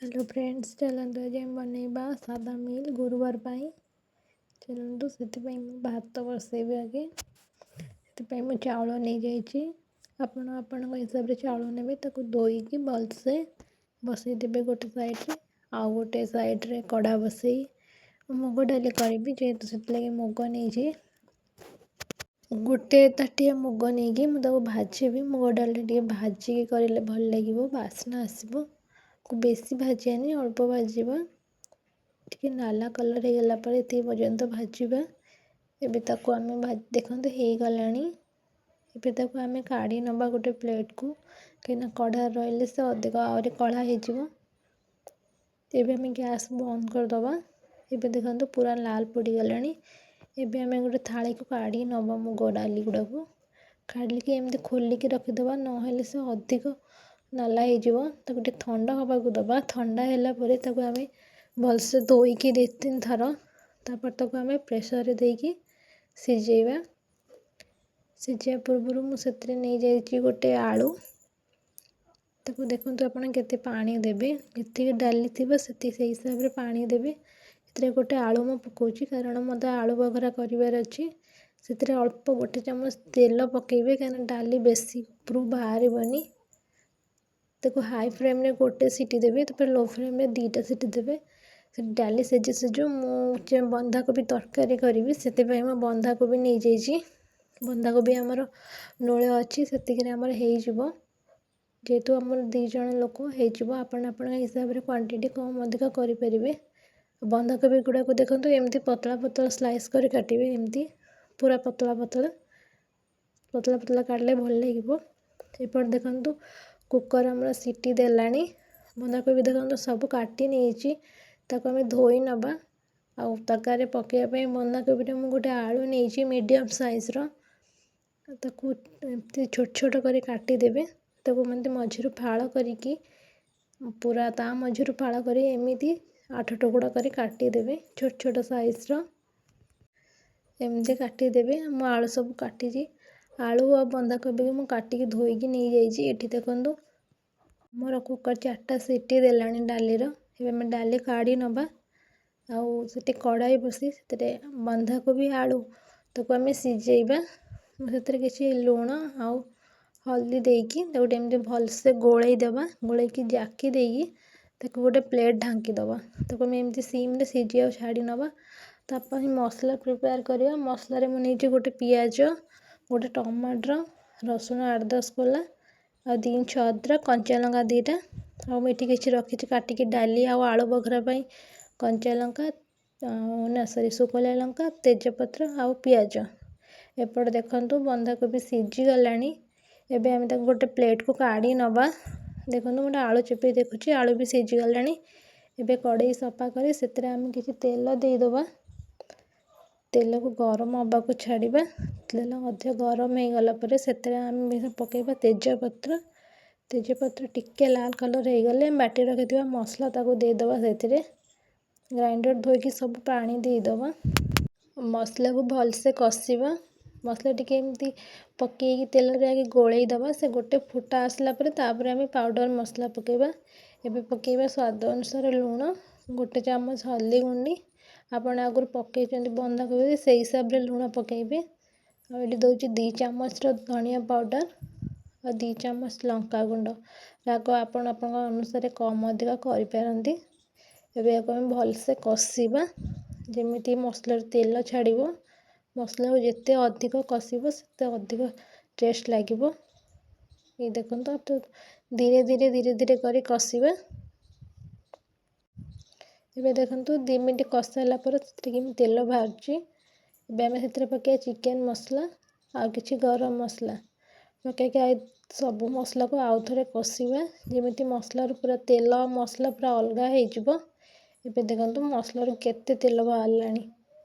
Hello friends, ଚାଲନ୍ତୁ ଆଜି ଆମେ ବନେଇବା ସାଦା ମିଲ୍ ଗୁରୁବାର ପାଇଁ। ଚାଲନ୍ତୁ, ସେଥିପାଇଁ ମୁଁ ଭାତ ବସେଇବି ଆଗେ। ସେଥିପାଇଁ ମୁଁ ଚାଉଳ ନେଇଯାଇଛି। ଆପଣ ଆପଣଙ୍କ ହିସାବରେ ଚାଉଳ ନେବେ। ତାକୁ ଧୋଇକି ଭଲସେ ବସେଇଦେବେ ଗୋଟେ ସାଇଡ଼୍ରେ, ଆଉ ଗୋଟେ ସାଇଡ଼୍ରେ କଢ଼ା ବସେଇ ମୁଗ ଡାଲି କରିବି ଯେହେତୁ, ସେଥିଲାଗି ମୁଗ ନେଇଛି। ଗୋଟେ ତାଟିଆ ମୁଗ ନେଇକି ମୁଁ ତାକୁ ଭାଜିବି। ମୁଗ ଡାଲି ଟିକେ ଭାଜିକି କରିଲେ ଭଲ ଲାଗିବ, ବାସ୍ନା ଆସିବ। ବେଶୀ ଭାଜିବାନି, ଅଳ୍ପ ଭାଜିବା। ଟିକେ ନାଲା କଲର୍ ହେଇଗଲା ପରେ ଏତିକି ପର୍ଯ୍ୟନ୍ତ ଭାଜିବା। ଏବେ ତାକୁ ଆମେ ଦେଖନ୍ତୁ, ହେଇଗଲାଣି। ଏବେ ତାକୁ ଆମେ କାଢ଼ି ନେବା ଗୋଟେ ପ୍ଲେଟ୍କୁ, କାହିଁକିନା କଢ଼ା ରହିଲେ ସେ ଅଧିକ ଆହୁରି କଳା ହେଇଯିବ। ଏବେ ଆମେ ଗ୍ୟାସ୍ ବନ୍ଦ କରିଦେବା। ଏବେ ଦେଖନ୍ତୁ, ପୁରା ଲାଲ ପଡ଼ିଗଲାଣି। ଏବେ ଆମେ ଗୋଟେ ଥାଳିକୁ କାଢ଼ି ନେବା। ମୁଗ ଡାଲି ଗୁଡ଼ାକୁ କାଢ଼ିକି ଏମିତି ଖୋଲିକି ରଖିଦେବା, ନହେଲେ ସେ ଅଧିକ ନାଲା ହେଇଯିବ। ତାକୁ ଟିକେ ଥଣ୍ଡା ହେବାକୁ ଦେବା। ଥଣ୍ଡା ହେଲା ପରେ ତାକୁ ଆମେ ଭଲସେ ଧୋଇକି ଦୁଇ ତିନି ଥର, ତାପରେ ତାକୁ ଆମେ ପ୍ରେସର୍ରେ ଦେଇକି ସିଝେଇବା। ସିଝେଇବା ପୂର୍ବରୁ ମୁଁ ସେଥିରେ ନେଇଯାଇଛି ଗୋଟେ ଆଳୁ। ତାକୁ ଦେଖନ୍ତୁ, ଆପଣ କେତେ ପାଣି ଦେବେ, ଯେତିକି ଡାଲି ଥିବ ସେତିକି ସେଇ ହିସାବରେ ପାଣି ଦେବେ। ସେଥିରେ ଗୋଟେ ଆଳୁ ମୁଁ ପକାଉଛି, କାରଣ ମୋତେ ଆଳୁ ବଘରା କରିବାର ଅଛି। ସେଥିରେ ଅଳ୍ପ ଗୋଟେ ଚାମଚ ତେଲ ପକାଇବେ, କାହିଁକିନା ଡାଲି ବେଶୀ ଉପରକୁ ବାହାରିବନି। ତାକୁ ହାଇ ଫ୍ଲେମ୍ରେ ଗୋଟେ ସିଟି ଦେବେ, ତାପରେ ଲୋ ଫ୍ଲେମ୍ରେ 2ଟା ସିଟି ଦେବେ। ସେ ଡାଲି ସିଝୁ ସିଝୁ ମୁଁ ବନ୍ଧାକୋବି ତରକାରୀ କରିବି। ସେଥିପାଇଁ ମୁଁ ବନ୍ଧାକୋବି ନେଇଯାଇଛି। ବନ୍ଧାକୋବି ଆମର ନୋଳ ଅଛି, ସେତିକିରେ ଆମର ହେଇଯିବ। ଯେହେତୁ ଆମର 2 ଜଣ ଲୋକ, ହେଇଯିବ। ଆପଣ ଆପଣଙ୍କ ହିସାବରେ କ୍ୱାଣ୍ଟିଟି କମ୍ ଅଧିକ କରିପାରିବେ। ବନ୍ଧାକୋବି ଗୁଡ଼ାକୁ ଦେଖନ୍ତୁ, ଏମିତି ପତଳା ପତଳା ସ୍ଲାଇସ୍ କରି କାଟିବେ। ଏମିତି ପୁରା ପତଳା ପତଳା, ପତଳା ପତଳା କାଟିଲେ ଭଲ ଲାଗିବ। ଏପଟେ ଦେଖନ୍ତୁ, କୁକର୍ ଆମର ସିଟି ଦେଲାଣି। ବନ୍ଧାକୋବି ଦେଖନ୍ତୁ, ସବୁ କାଟି ନେଇଛି। ତାକୁ ଆମେ ଧୋଇ ନେବା ଆଉ ତରକାରୀରେ ପକାଇବା ପାଇଁ ବନ୍ଧାକୋବିରେ ମୁଁ ଗୋଟେ ଆଳୁ ନେଇଛି ମିଡ଼ିୟମ୍ ସାଇଜ୍ର। ତାକୁ ଏମିତି ଛୋଟ ଛୋଟ କରି କାଟିଦେବେ। ତାକୁ ଏମିତି ମଝିରୁ ଫାଳ କରିକି, ପୁରା ତା ମଝିରୁ ଫାଳ କରି ଏମିତି ଆଠ ଟୁକୁଡ଼ା କରି କାଟିଦେବେ, ଛୋଟ ଛୋଟ ସାଇଜ୍ର ଏମିତି କାଟିଦେବେ। ମୁଁ ଆଳୁ ସବୁ କାଟିଛି। ଆଳୁ ଆଉ ବନ୍ଧାକୋବିକୁ ମୁଁ କାଟିକି ଧୋଇକି ନେଇଯାଇଛି। ଏଠି ଦେଖନ୍ତୁ, ଆମର କୁକର୍ ଚାରିଟା ସିଟି ଦେଲାଣି ଡାଲିର। ଏବେ ଆମେ ଡାଲି କାଢ଼ି ନେବା ଆଉ ସେଠି କଢ଼ାଇ ବସି ସେଥିରେ ବନ୍ଧାକୋବି, ଆଳୁ ତାକୁ ଆମେ ସିଝେଇବା। ମୁଁ ସେଥିରେ କିଛି ଲୁଣ ଆଉ ହଳଦୀ ଦେଇକି ତାକୁ ଗୋଟେ ଏମିତି ଭଲସେ ଗୋଳେଇ ଦେବା। ଗୋଳେଇକି ଜାକି ଦେଇକି ତାକୁ ଗୋଟେ ପ୍ଲେଟ୍ ଢାଙ୍କି ଦେବା। ତାକୁ ଆମେ ଏମିତି ସିମ୍ରେ ସିଝିବାକୁ ଛାଡ଼ି ନେବା। ତା ପାଇଁ ମସଲା ପ୍ରିପେୟାର କରିବା। ମସଲାରେ ମୁଁ ନେଇଛି ଗୋଟେ ପିଆଜ, ଗୋଟେ ଟମାଟର, ରସୁଣ 8-10 କୋଲା ଆଉ 2 ଇଞ୍ଚ ଅଦା, କଞ୍ଚା ଲଙ୍କା 2ଟା। ଆଉ ମୁଁ ଏଠି କିଛି ରଖିଛି କାଟିକି ଡାଲି ଆଉ ଆଳୁ ବଘରା ପାଇଁ କଞ୍ଚା ଲଙ୍କା, ନା ସରି, ଶୁଖିଲା ଲଙ୍କା, ତେଜପତ୍ର ଆଉ ପିଆଜ। ଏପଟେ ଦେଖନ୍ତୁ, ବନ୍ଧାକୋବି ସିଝିଗଲାଣି। ଏବେ ଆମେ ତାକୁ ଗୋଟେ ପ୍ଲେଟ୍କୁ କାଢ଼ି ନେବା। ଦେଖନ୍ତୁ, ମୁଁ ଗୋଟେ ଆଳୁ ଚିପିକି ଦେଖୁଛି, ଆଳୁ ବି ସିଝିଗଲାଣି। ଏବେ କଢ଼େଇ ସଫା କରି ସେଥିରେ ଆମେ କିଛି ତେଲ ଦେଇଦେବା। ତେଲକୁ ଗରମ ହେବାକୁ ଛାଡ଼ିବା। ତେଲ ଅଧିକ ଗରମ ହେଇଗଲା ପରେ ସେଥିରେ ଆମେ ପକାଇବା ତେଜପତ୍ର। ତେଜପତ୍ର ଟିକେ ଲାଲ କଲର୍ ହେଇଗଲେ ବାଟି ରଖିଥିବା ମସଲା ତାକୁ ଦେଇଦେବା। ସେଥିରେ ଗ୍ରାଇଣ୍ଡର୍ ଧୋଇକି ସବୁ ପାଣି ଦେଇଦେବା। ମସଲାକୁ ଭଲସେ କଷିବା। ମସଲା ଟିକେ ଏମିତି ପକାଇକି ତେଲରେ ଆଗେ ଗୋଳେଇ ଦେବା। ସେ ଗୋଟେ ଫୁଟା ଆସିଲା ପରେ ତାପରେ ଆମେ ପାଉଡ଼ର ମସଲା ପକାଇବା। ଏବେ ପକାଇବା ସ୍ୱାଦ ଅନୁସାରେ ଲୁଣ, ଗୋଟେ ଚାମଚ ହଳଦୀ ଗୁଣ୍ଡି। ଆପଣ ଆଗରୁ ପକାଇଛନ୍ତି ବନ୍ଧାକୋବି, ସେଇ ହିସାବରେ ଲୁଣ ପକାଇବେ। ଆଉ ଏଠି ଦେଉଛି 2 ଚାମଚର ଧନିଆ ପାଉଡ଼ର ଆଉ 2 ଚାମଚ ଲଙ୍କା ଗୁଣ୍ଡ। ରାଗ ଆପଣ ଆପଣଙ୍କ ଅନୁସାରେ କମ୍ ଅଧିକ କରିପାରନ୍ତି। ଏବେ ଏହାକୁ ଆମେ ଭଲସେ କଷିବା, ଯେମିତି ମସଲାରୁ ତେଲ ଛାଡ଼ିବ। ମସଲାକୁ ଯେତେ ଅଧିକ କଷିବ, ସେତେ ଅଧିକ ଟେଷ୍ଟ ଲାଗିବ। ଏଇ ଦେଖନ୍ତୁ, ଧୀରେ ଧୀରେ ଧୀରେ ଧୀରେ କରି କଷିବା। ଏବେ ଦେଖନ୍ତୁ, 2 ମିନିଟ୍ କଷାଇଲା ପରେ ସେଥିରେ କେମିତି ତେଲ ବାହାରୁଛି। ଏବେ ଆମେ ସେଥିରେ ପକାଇବା ଚିକେନ୍ ମସଲା ଆଉ କିଛି ଗରମ ମସଲା ପକାଇକି ସବୁ ମସଲାକୁ ଆଉ ଥରେ କଷିବା, ଯେମିତି ମସଲାରୁ ପୁରା ତେଲ, ମସଲା ପୁରା ଅଲଗା ହେଇଯିବ। ଏବେ ଦେଖନ୍ତୁ, ମସଲାରୁ କେତେ ତେଲ ବାହାରିଲାଣି।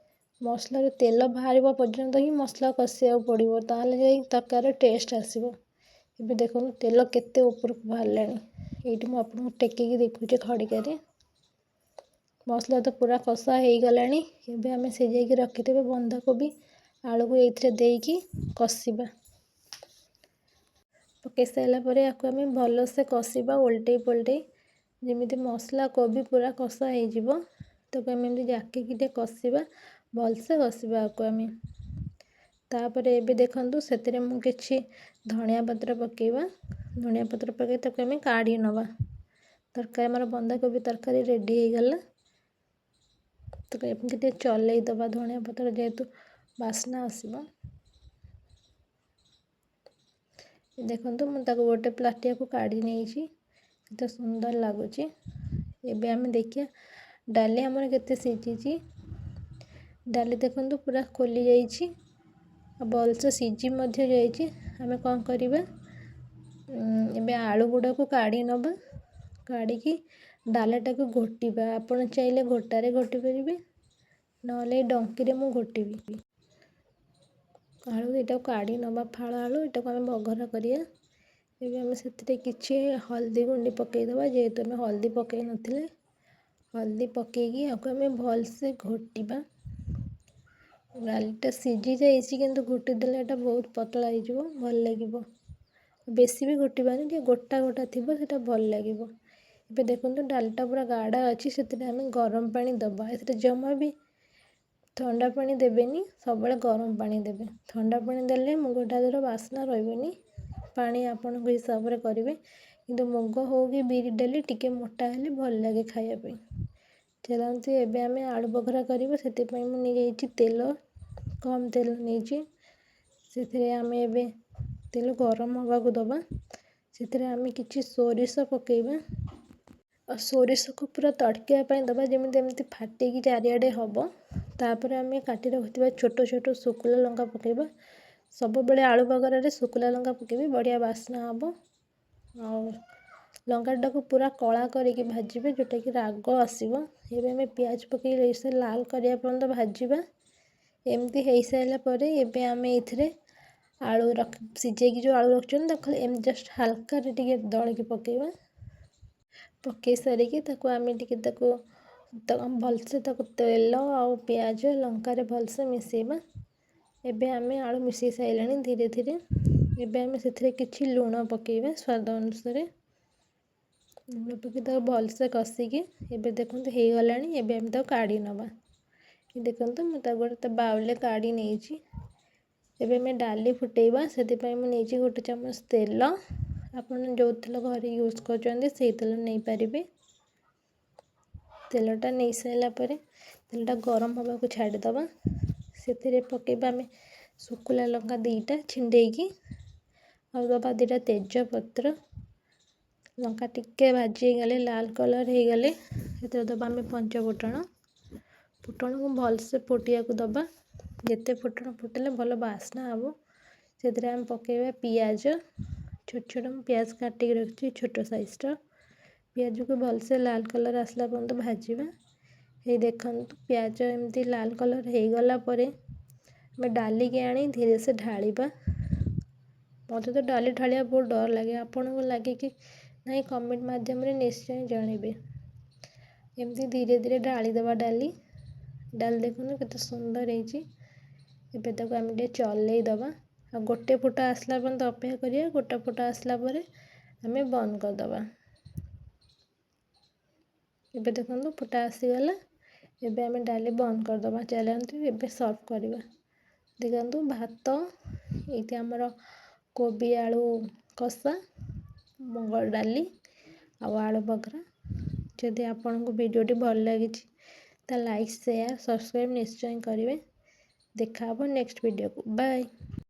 ମସଲାରୁ ତେଲ ବାହାରିବା ପର୍ଯ୍ୟନ୍ତ ହିଁ ମସଲା କଷିବାକୁ ପଡ଼ିବ, ତାହେଲେ ଯାଇ ତରକାରୀର ଟେଷ୍ଟ ଆସିବ। ଏବେ ଦେଖନ୍ତୁ, ତେଲ କେତେ ଉପରକୁ ବାହାରିଲାଣି। ଏଇଠି ମୁଁ ଆପଣଙ୍କୁ ଟେକିକି ଦେଖୁଛି ଖଡ଼ିକାରେ। ମସଲା ତ ପୁରା କଷା ହେଇଗଲାଣି। ଏବେ ଆମେ ସିଝେଇକି ରଖିଥିବା ବନ୍ଧାକୋବି, ଆଳୁକୁ ଏଇଥିରେ ଦେଇକି କଷିବା। ପକାଇ ସାରିଲା ପରେ ୟାକୁ ଆମେ ଭଲସେ କଷିବା ଓଲଟେଇ ପଲଟେଇ। ଯେମିତି ମସଲା କୋବି ପୁରା କଷା ହେଇଯିବ। ତାକୁ ଆମେ ଏମିତି ଜାକିକି ଟିକେ କଷିବା, ଭଲସେ କଷିବା ଆକୁ ଆମେ। ତାପରେ ଏବେ ଦେଖନ୍ତୁ, ସେଥିରେ ମୁଁ କିଛି ଧଣିଆ ପତ୍ର ପକାଇବା। ଧଣିଆ ପତ୍ର ପକାଇ ତାକୁ ଆମେ କାଢ଼ି ନେବା। ତରକାରୀ ଆମର ବନ୍ଧାକୋବି ତରକାରୀ ରେଡ଼ି ହେଇଗଲା। ତାକୁ ଏମିତି ଟିକେ ଚଲେଇ ଦେବା, ଧଣିଆ ପତ୍ର ଯେହେତୁ ବାସ୍ନା ଆସିବ। ଦେଖନ୍ତୁ, ମୁଁ ତାକୁ ଗୋଟେ ପ୍ଲାଟିଆକୁ କାଢ଼ି ନେଇଛି, କେତେ ସୁନ୍ଦର ଲାଗୁଛି। ଏବେ ଆମେ ଦେଖିବା ଡାଲି ଆମର କେତେ ସିଝିଛି। ଡାଲି ଦେଖନ୍ତୁ ପୁରା ଖୋଲି ଯାଇଛି ଆଉ ଭଲସେ ସିଝି ମଧ୍ୟ ଯାଇଛି। ଆମେ କ'ଣ କରିବା? ଏବେ ଆଳୁ ଗୁଡ଼ାକୁ କାଢ଼ି ନେବା, କାଢ଼ିକି ଡାଲିଟାକୁ ଘୋଟିବା। ଆପଣ ଚାହିଁଲେ ଘୋଟାରେ ଘୋଟି ପାରିବେ, ନହେଲେ ଡଙ୍କିରେ ମୁଁ ଘୋଟିବି। ଆଳୁ ଏଇଟାକୁ କାଢ଼ି ନେବା, ଫାଳ ଆଳୁ ଏଇଟାକୁ ଆମେ ବଘରା କରିବା। ଏବେ ଆମେ ସେଥିରେ କିଛି ହଳଦୀ ଗୁଣ୍ଡି ପକାଇଦେବା, ଯେହେତୁ ଆମେ ହଳଦୀ ପକାଇ ନଥିଲେ। ହଳଦୀ ପକାଇକି ଆକୁ ଆମେ ଭଲସେ ଘୋଟିବା। ଡାଲିଟା ସିଝି ଯାଇଛି, କିନ୍ତୁ ଘୋଟି ଦେଲେ ଏଇଟା ବହୁତ ପତଳା ହେଇଯିବ, ଭଲ ଲାଗିବ। ବେଶୀ ବି ଘୋଟିବାନି, ଟିକେ ଗୋଟା ଗୋଟା ଥିବ, ସେଇଟା ଭଲ ଲାଗିବ। ଏବେ ଦେଖନ୍ତୁ, ଡାଲିଟା ପୁରା ଗାଢ଼ା ଅଛି, ସେଥିରେ ଆମେ ଗରମ ପାଣି ଦେବା। ଏଥିରେ ଜମା ବି ଥଣ୍ଡା ପାଣି ଦେବେନି, ସବୁବେଳେ ଗରମ ପାଣି ଦେବେ। ଥଣ୍ଡା ପାଣି ଦେଲେ ମୁଗ ଡାଲିର ବାସ୍ନା ରହିବନି। ପାଣି ଆପଣଙ୍କ ହିସାବରେ କରିବେ, କିନ୍ତୁ ମୁଗ ହେଉ କି ବିରି ଡାଲି ଟିକେ ମୋଟା ହେଲେ ଭଲ ଲାଗେ ଖାଇବା ପାଇଁ। ଚାଲନ୍ତୁ, ଏବେ ଆମେ ଆଳୁ ବଘରା କରିବା। ସେଥିପାଇଁ ମୁଁ ନେଇଯାଇଛି ତେଲ, କମ୍ ତେଲ ନେଇଛି। ସେଥିରେ ଆମେ ଏବେ ତେଲ ଗରମ ହେବାକୁ ଦେବା। ସେଥିରେ ଆମେ କିଛି ସୋରିଷ ପକାଇବା ଆଉ ସୋରିଷକୁ ପୁରା ତଡ଼କିବା ପାଇଁ ଦେବା, ଯେମିତି ଏମିତି ଫାଟିକି ଚାରିଆଡ଼େ ହେବ। ତାପରେ ଆମେ କାଟି ରଖିଥିବା ଛୋଟ ଛୋଟ ଶୁଖିଲା ଲଙ୍କା ପକାଇବା। ସବୁବେଳେ ଆଳୁ ବଘରାରେ ଶୁଖିଲା ଲଙ୍କା ପକାଇବେ, ବଢ଼ିଆ ବାସ୍ନା ହେବ। ଆଉ ଲଙ୍କାଟାକୁ ପୁରା କଳା କରିକି ଭାଜିବେ, ଯେଉଁଟାକି ରାଗ ଆସିବ। ଏବେ ଆମେ ପିଆଜ ପକାଇ ସେ ଲାଲ କରିବା ପର୍ଯ୍ୟନ୍ତ ଭାଜିବା। ଏମିତି ହେଇସାରିଲା ପରେ ଏବେ ଆମେ ଏଇଥିରେ ଆଳୁ ରଖ ସିଝେଇକି ଯେଉଁ ଆଳୁ ରଖିଛନ୍ତି, ତାକୁ ଖାଲି ଏମିତି ଜଷ୍ଟ ହାଲକାରେ ଟିକେ ଦଳିକି ପକାଇବା। ପକାଇ ସାରିକି ତାକୁ ଆମେ ଟିକେ ତାକୁ ଭଲସେ ତାକୁ ତେଲ ଆଉ ପିଆଜ ଲଙ୍କାରେ ଭଲସେ ମିଶାଇବା। ଏବେ ଆମେ ଆଳୁ ମିଶାଇ ସାରିଲାଣି ଧୀରେ ଧୀରେ। ଏବେ ଆମେ ସେଥିରେ କିଛି ଲୁଣ ପକାଇବା ସ୍ୱାଦ ଅନୁସାରେ। ଲୁଣ ପକାଇ ତାକୁ ଭଲସେ କଷିକି ଏବେ ଦେଖନ୍ତୁ ହେଇଗଲାଣି। ଏବେ ଆମେ ତାକୁ କାଢ଼ି ନେବା। ଦେଖନ୍ତୁ, ମୁଁ ତାକୁ ଗୋଟେ ବାଉଲରେ କାଢ଼ି ନେଇଛି। ଏବେ ଆମେ ଡାଲି ଫୁଟେଇବା। ସେଥିପାଇଁ ମୁଁ ନେଇଛି ଗୋଟେ ଚାମଚ ତେଲ। ଆପଣ ଯେଉଁ ତେଲ ଘରେ ୟୁଜ୍ କରୁଛନ୍ତି, ସେଇ ତେଲ ନେଇପାରିବେ। ତେଲଟା ନେଇସାରିଲା ପରେ ତେଲଟା ଗରମ ହେବାକୁ ଛାଡ଼ିଦେବା। ସେଥିରେ ପକାଇବା ଆମେ ଶୁଖିଲା ଲଙ୍କା 2ଟା ଛିଣ୍ଡେଇକି, ଆଉ ଦେବା 2ଟା ତେଜପତ୍ର। ଲଙ୍କା ଟିକେ ଭାଜି ହେଇଗଲେ, ଲାଲ କଲର୍ ହେଇଗଲେ, ସେଥିରେ ଦେବା ଆମେ ପଞ୍ଚ ଫୁଟଣ। ଫୁଟଣକୁ ଭଲସେ ଫୁଟିବାକୁ ଦେବା। ଯେତେ ଫୁଟଣ ଫୁଟିଲେ ଭଲ ବାସ୍ନା ହେବ। ସେଥିରେ ଆମେ ପକାଇବା ପିଆଜ। ଛୋଟ ଛୋଟ ମୁଁ ପିଆଜ କାଟିକି ରଖିଛି, ଛୋଟ ସାଇଜ୍ର। ପିଆଜକୁ ଭଲସେ ଲାଲ କଲର୍ ଆସିଲା ପର୍ଯ୍ୟନ୍ତ ଭାଜିବା। ହେଇ ଦେଖନ୍ତୁ, ପିଆଜ ଏମିତି ଲାଲ କଲର୍ ହେଇଗଲା ପରେ ଆମେ ଡାଲିକି ଆଣି ଧୀରେ ସେ ଢାଳିବା। ମୋତେ ତ ଡାଲି ଢାଳିବା ବହୁତ ଡର ଲାଗେ। ଆପଣଙ୍କୁ ଲାଗେ କି ନାହିଁ, କମେଣ୍ଟ ମାଧ୍ୟମରେ ନିଶ୍ଚୟ ଜଣାଇବେ। ଏମିତି ଧୀରେ ଧୀରେ ଢାଳିଦେବା ଡାଲି। ଡାଲି ଦେଖନ୍ତୁ କେତେ ସୁନ୍ଦର ହେଇଛି। ଏବେ ତାକୁ ଆମେ ଟିକେ ଚଲେଇ ଦେବା ଆଉ ଗୋଟେ ଫୁଟା ଆସିଲା ପର୍ଯ୍ୟନ୍ତ ଅପେକ୍ଷା କରିବା। ଗୋଟେ ଫୁଟା ଆସିଲା ପରେ ଆମେ ବନ୍ଦ କରିଦେବା। ଏବେ ଦେଖନ୍ତୁ ଫୁଟା ଆସିଗଲା। ଏବେ ଆମେ ଡାଲି ବନ୍ଦ କରିଦେବା। ଚାଲନ୍ତୁ ଏବେ ସର୍ଭ କରିବା। ଦେଖନ୍ତୁ, ଭାତ, ଏଇଠି ଆମର କୋବି ଆଳୁ କଷା, ମୁଗ ଡାଲି ଆଉ ଆଳୁ ବଘରା। ଯଦି ଆପଣଙ୍କୁ ଭିଡ଼ିଓଟି ଭଲ ଲାଗିଛି, ତା ଲାଇକ୍, ସେୟାର, ସବସ୍କ୍ରାଇବ୍ ନିଶ୍ଚୟ କରିବେ। ଦେଖା ହେବ ନେକ୍ସଟ ଭିଡ଼ିଓକୁ। ବାଏ।